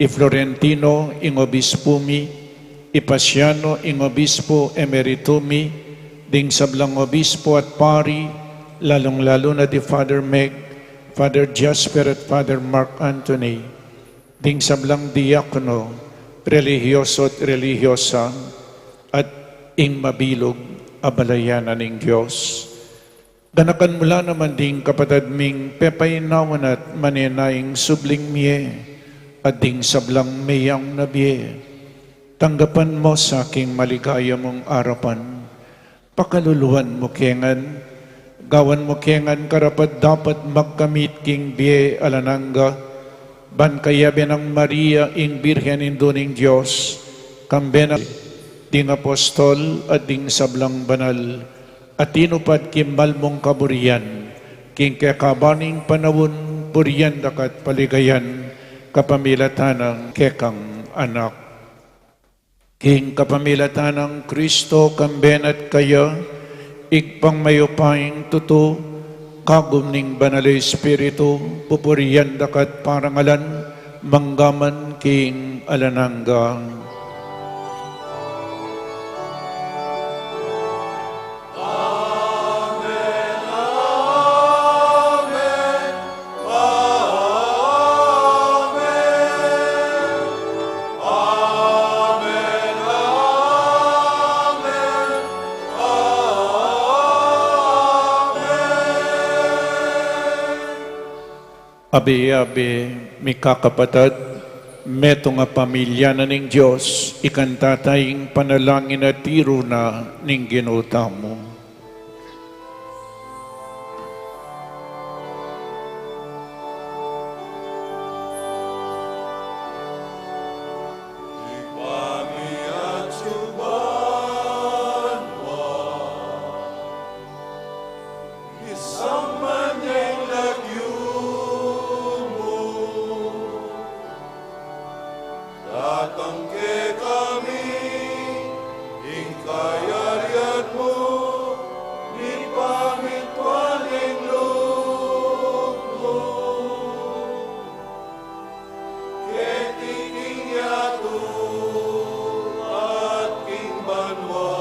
i Florentino ing Obispu mi, i Pasiano ing Obispu Emeritu mi, ding sablang obispu at pari, lalung-lalu na di Father Meg, Father Jasper at Father Mark Anthony, ding sablang diakono, relihiyoso at relihiyosa, at ing mabilug a balayan na ning Dios. Ganakan mu la naman ding kapatad ming pepaynawan at manenayang subling mie, at ding sablang meyang na bie. Tanggapan mu sa king maligaya mung arapan. Pakaluluan mu ke ngan, gawan mu ke ngan karapat-dapat magkamit king bie alang angga, ban kayabe nang Maria ing Birhen Indu ning Dios, kambe na ding apostol at ding sablang banal, a tinupad king mal mung kaburian, king kekaban ning panaun, burian da ka at paligayan, kapamilatan nang kekang Anak. King kapamilatan nang Kristo, kambe na at kaya, Ibpang mayupayang tutu, kagum ning Banal a Espiritu, pupurian da ka at parangalan, mangga man king alang angga. Amen, amen, amen, amen, amen, amen. Abe-abe, mikakapatad, metung a pamilya na ning Dios, ikanta taya ing panalangin a tiru na ning Ginu tamu. Ibpa mi atsu ka banua, misamban ya ing lagyu mu, datang kekami ing kayarian mu, mipamintuan ing lub mu keti king yatu at king banua,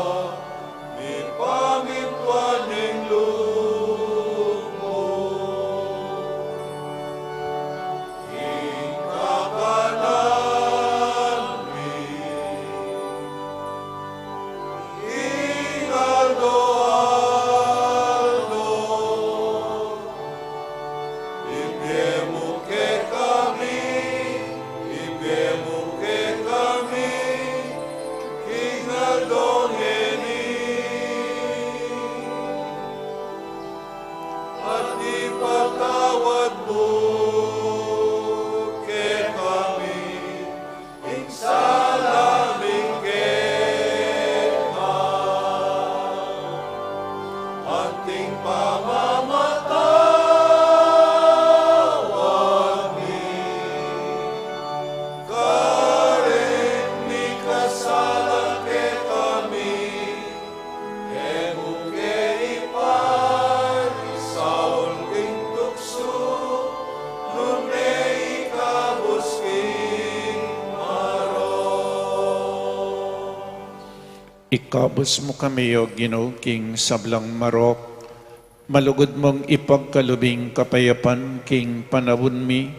mipamintuan ing lub mu. Ing kakanan mi king aldo-aldo, ibie mu kekami, ibie mu kekami king aldo ngeni, at ipatawad mu kekami ing sala mi keka, anting pamamatawad mi karing mikasala kekami. E mu ke ipaisaul king tuksu, nune ikabus king marok. Ikabus mu kami, O Ginu, king sablang marok, malugud mung ipagkalub ing kapayapan king panaun mi,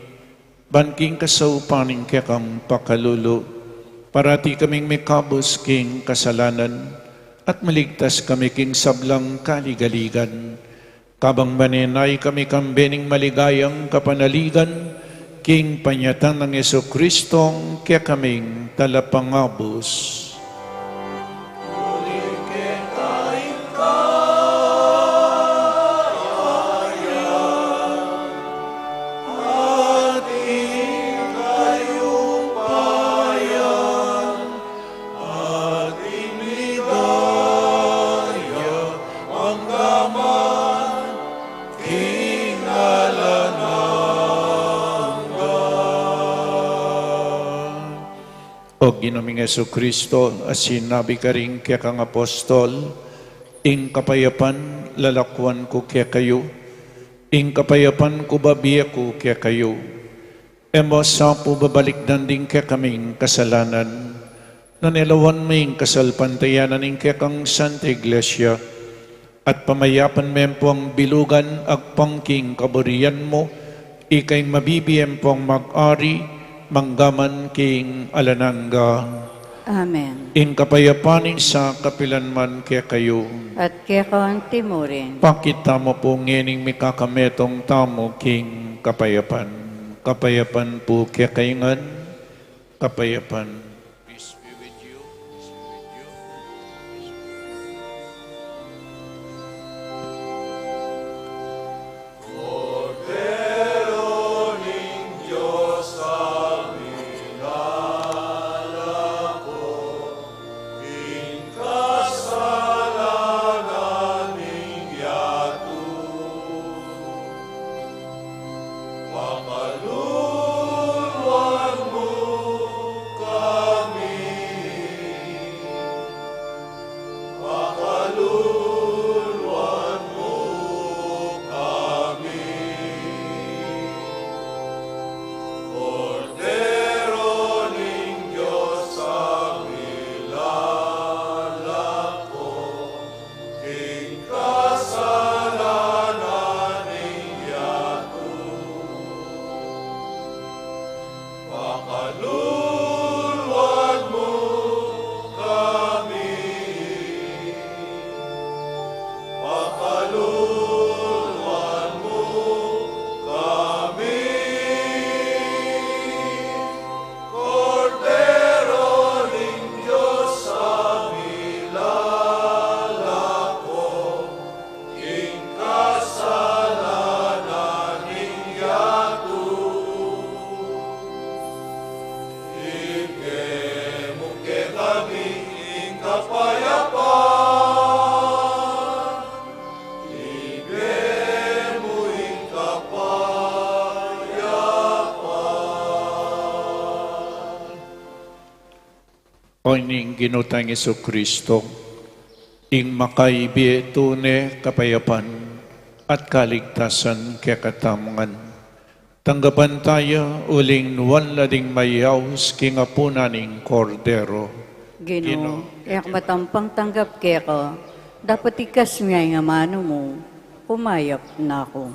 ban king kasaupan ning kekang pakalulu, parati kaming mikabus king kasalanan, at maligtas kami king sablang kaligaligan. Kabang manenaya kami kambe ning maligayang kapanaligan, king panyatang nang Jesucristong kekaming Talapangabus. O Ginu ming Jesucristo, a sinabi karing kekang apostol, ing kapayapan lalakwan ku kekayu, ing kapayapan ku bibie ku kekayu. E mu sa pu babalikdan ding kekaming kasalanan, nune lawan mu ing kasalpantayanan ning kekang Santa Iglesia, at pamayapan me pu ing bilugan agpang king kaburian mu, ika ing mabibie ampong mag-ari, mangga man king alang angga. Amen. Ing kapayapan ning sa kapilan man kekayu. At keka antimurin. Pakit tamu pu ngening mikakametung tamu king kapayapan. Kapayapan pu kekayu ngan, kapayapan. Peace be with you. Peace be with you. Kordero ning Dios, a milalako king kasalanan ning yatu. Pakaluluan mu kami. Pakaluluan mu kami. Kordero ning Dios, a milalako king kasalanan ning yatu. Pakaluluan mu kami. Pakaluluan mu kami. Kordero ning Dios, a milalako king kasalanan ning yatu. Ibie mu kekami ing kapayapan. Ibie mu ing kapayapan. O ning Ginu tang Jesucristo, ing makaibie tune kapayapan at kaligtasan kekatamu ngan. Tanggapan taya uling nuan la ding mayaus king apunan ning Kordero. Ginu, Ginu, e ku matampang tanggap keka, dapot ikas mu ya ing amanu mu, kumayap na ku.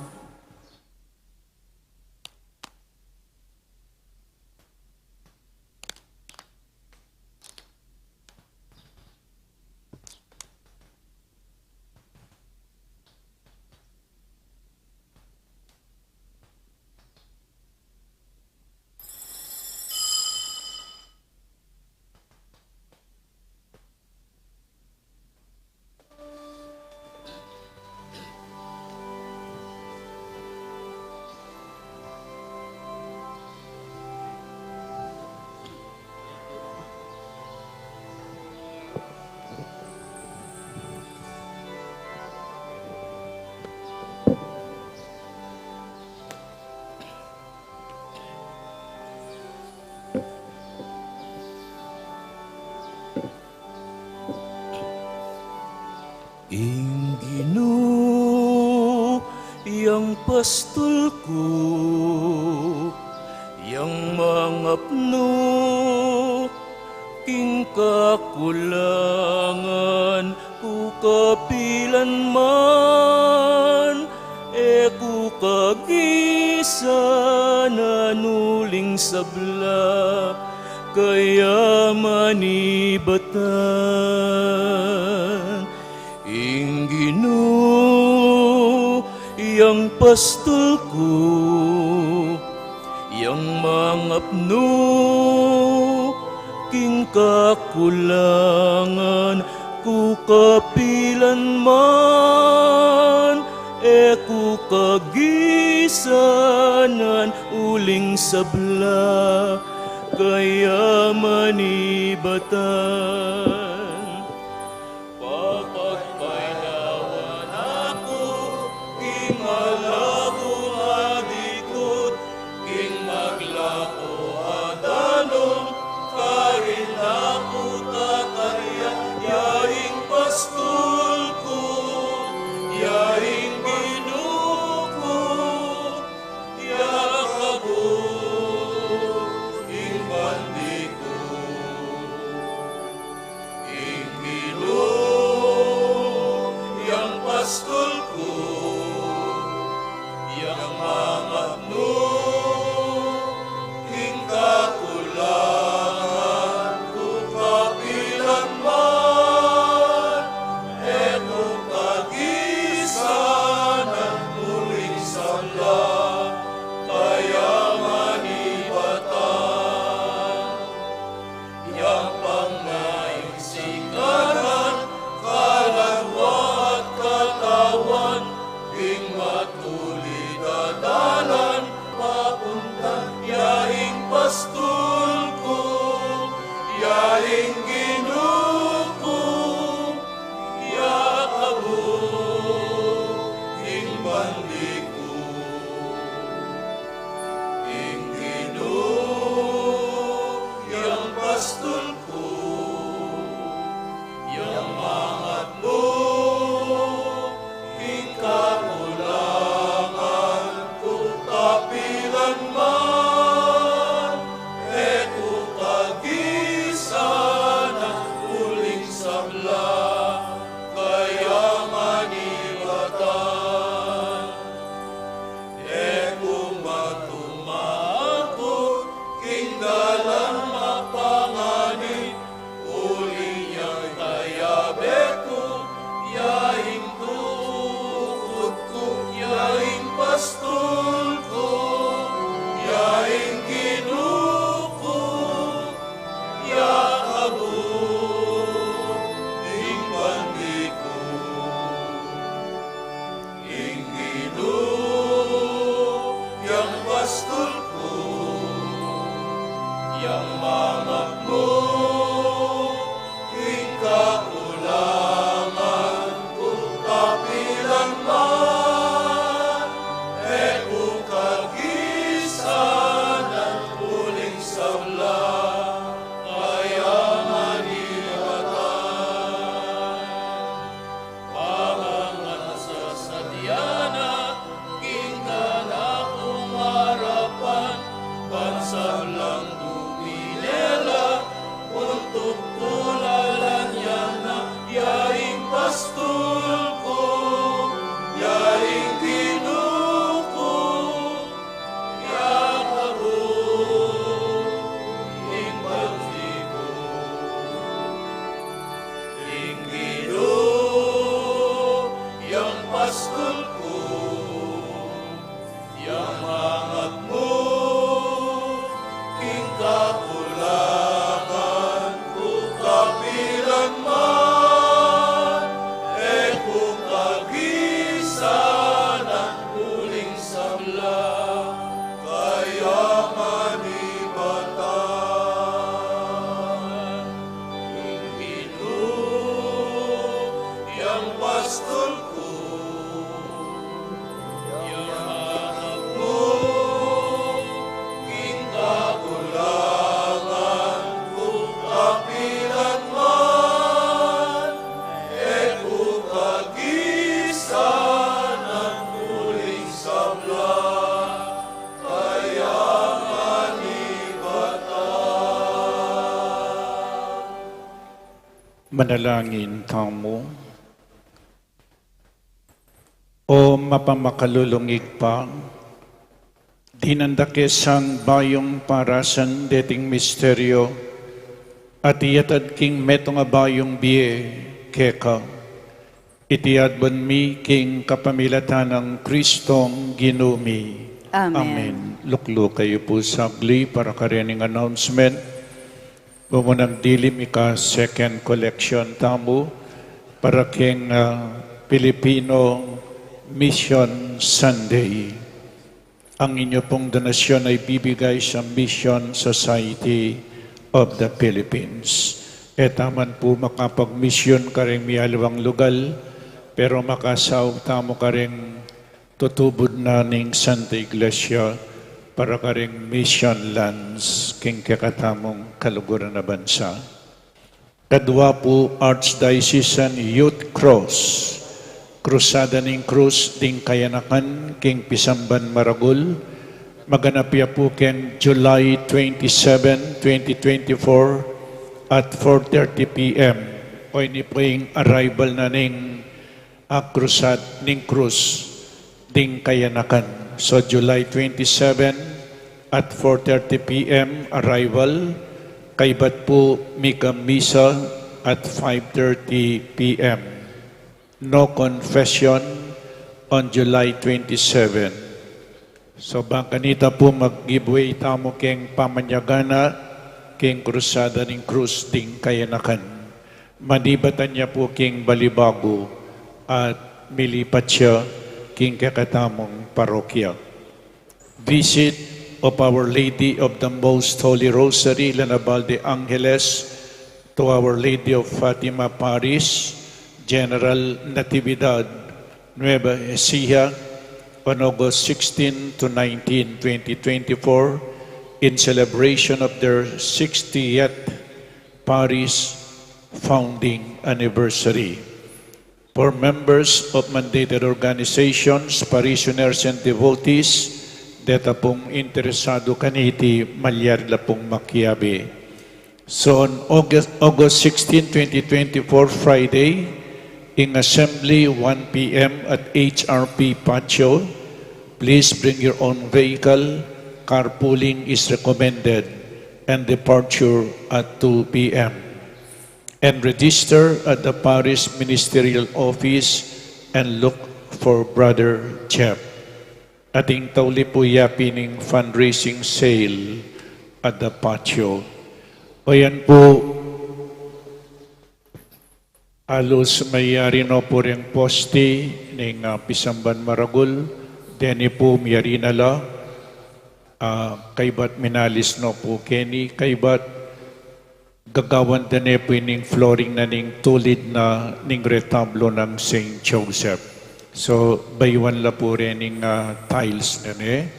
Ing Ginu yang pastul ku, yang mangapnu king kakulangan ku kapilan man, e ku kagisan uling sabla, kaya manibatan. Ginu, yang pastul ku, yang mangapnu king kakulangan ku kapilan man, e ku kagisanan uling sabla, kayaman ibatan. Papagpaynawan aku king malako a dikut, king maglako a danum, karin aku tataryan, ya ing pastul ku, ya ing Ginu ku, ya kabud ing bandi ku. Ing Ginu, yang pastul ku, yang mangapnu king kakulangan ku kapilan man, e ku kagisanan uling sabla, kayaman ibatan. Yang pangaiksikan, kaladwa at katawan, king matulid a dalan papunta, ya ing pastul ku, ya ing Ginu ku, ya kabud ing bandi ku. Ing Ginu, yang pastul ku, yang mangapnu king kakulangan ku kapilan man, e ku kagisanan uling sabla, kayaman ibatan. E ku matumakut king dalan mapanganib, uling yang kayabe ku, ya ing tukut ku, ya ing pastul ku, ya ing Ginu ku, ya kabud ing bandi ku. Ing Ginu, yang pastul ku, yang mangapnu king kakulangan ku kapilan man, e ku kagisanan uling sabla, kayaman ibatan. Pamangan sa sadya na king kanakung arapan, ban sablang dumile la, untuk tulalan ya na, ya ing pastul ku, ya ing Ginu ku, ya kabud ing bandi ku. Ing Ginu, yang pastul ku, yang mangapnu king kakulangan ku kapilan man, e ku kagisanan uling sabla, kayaman ibatan. Ing Ginu, yang pastul ku, yang mangapnu king kakulangan ku kapilan man, e ku kagisanan uling sabla, kayaman ibatan. Manalangin tamu. O mapamakalulung Ibpa, dinan da ke sang bayung parasan deting misteryo, at iyatad king metung a bayung bie keka. Iti adwan mi king kapamilatan nang Kristong Ginu mi. Amen. Amen. Lukluk kayu pu saglit para karening announcement. Mumunang dilim, ika second collection tamu para king, ah, Filipino Mission Sunday. Ang inyo pung donasyon ay bibigay sa Mission Society of the Philippines. E tamu man pu makapagmisyon karing miyaliwang lugal, pero makasaup tamu karing tutubud na ning Santa Iglesia para karing mission lands king kekatamung kaluguran a bansa. Kadua pu, Archdiocesan Youth Cross, Krusada ning Krus ding Kayanakan king pisamban maragul, maganap ya pu king July twenty-seven, twenty twenty-four at four thirty P M. O ini pu ing arrival na ning a Krusad ning Krus ding Kayanakan. So, July twenty-seven at four thirty P M arrival, kaybat pu mika misa at five thirty P M. No confession on July twenty-seven. So, bang kanita pu mag-give way tamu king pamanyagana king Krusada ning Krus ding Kayanakan. Manibatan ya pu king Balibago at milipat ya king kekatamung parokya. Visit of Our Lady of the Most Holy Rosary, La Naval de Angeles, to Our Lady of Fatima Parish, General Natividad, Nueva Ecija, on August sixteen to nineteen, twenty twenty-four, in celebration of their sixtieth parish founding anniversary. For members of mandated organizations, parishioners, and devotees, deta pung interesadu kaniti, malyari la pung makiabe. So on August, August sixteen, twenty twenty-four, Friday, in assembly one P M at H R P Patio, please bring your own vehicle. Carpooling is recommended and departure at two P M. And register at the parish ministerial office and look for Brother Jeff. Ating tauli pu ya pin ing fundraising sale at the patio. O yan pu, alus mayari no pu ring posti ning, ah, pisamban maragul, deni pu miyari na la, ah, kaybat minalis no pu keni, kaybat gagawan da ne pu ining flooring na ning tulid na ning retablo nang Saint Joseph. So, bayuan la pu rening, ah, tiles na ne,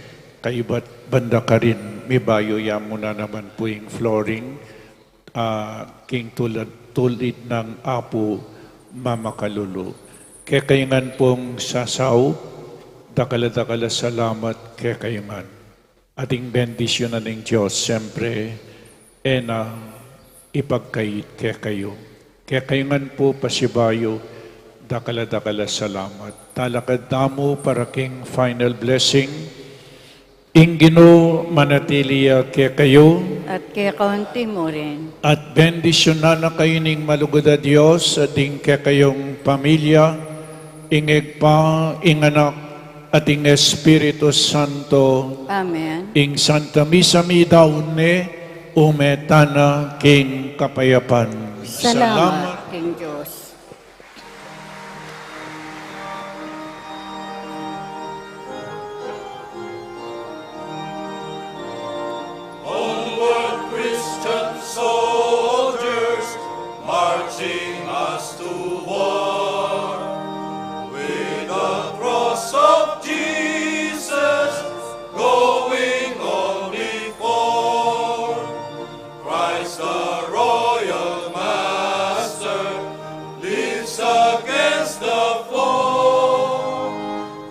kaybat banda karin, mibayu ya mu na naman pu ing flooring, ah, king tulad, tulid nang Apu Mamakalulu. Kekayu ngan pung sasaup, dakal a dakal a salamat kekayu ngan. Ating bendisyunan ning Dios, siyempre, e na ipagkait kekayu. Kekayu ngan pu pasibayu, dakal a dakal a salamat. Talakad tamu para king final blessing. Ing Ginu manatili ya kekayu. At keka mu rin. At bendisyunan na kayu ning malugud a Dios, at ding kekayung pamilya, ing Ibpa, ing Anak, at ing Espiritu Santo. Amen. Ing Santa Misa midaun ne, ume tana king kapayapan. Salamat king Dios. Onward, Christian soldiers, marching us to war, with the cross of Jesus going on before. Christ the royal master lives against the foe.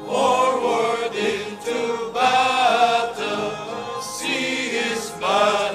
Forward into battle, see his banner.